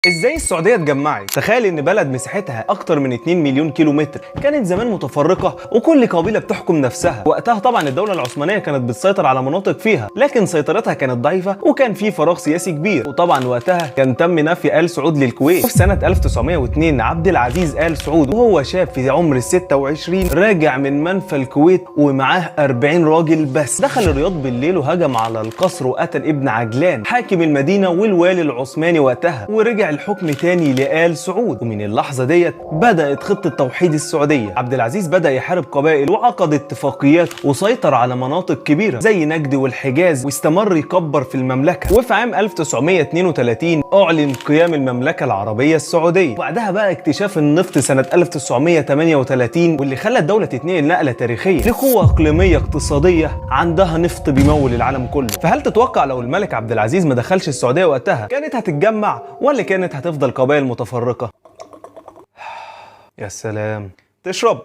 ازاي السعودية اتجمعت؟ تخيل ان بلد مساحتها اكتر من 2 مليون كيلو متر كانت زمان متفرقة وكل قبيلة بتحكم نفسها. وقتها طبعا الدولة العثمانية كانت بتسيطر على مناطق فيها، لكن سيطرتها كانت ضعيفة وكان في فراغ سياسي كبير. وطبعا وقتها كان تم نفي آل سعود للكويت. وفي سنة 1902 عبد العزيز آل سعود وهو شاب في عمر 26 راجع من منفى الكويت ومعاه 40 راجل بس، دخل الرياض بالليل وهجم على القصر وقتل ابن عجلان حاكم المدينة والوالي العثماني وقتها، ورجع الحكم تاني لآل سعود. ومن اللحظة ديت بدأت خطة توحيد السعودية. عبد العزيز بدأ يحارب قبائل وعقد اتفاقيات وسيطر على مناطق كبيرة زي نجد والحجاز، واستمر يكبر في المملكة. وفي عام 1932 أعلن قيام المملكة العربية السعودية. وبعدها بقى اكتشاف النفط سنة 1938، واللي خلى الدولة تتنقل نقلة تاريخية لقوة إقليمية اقتصادية عندها نفط بيمول العالم كله. فهل تتوقع لو الملك عبد العزيز ما دخلش السعودية وقتها كانت هتتجمع ولا كانت هتفضل قبائل متفرقة؟ يا سلام، تشرب.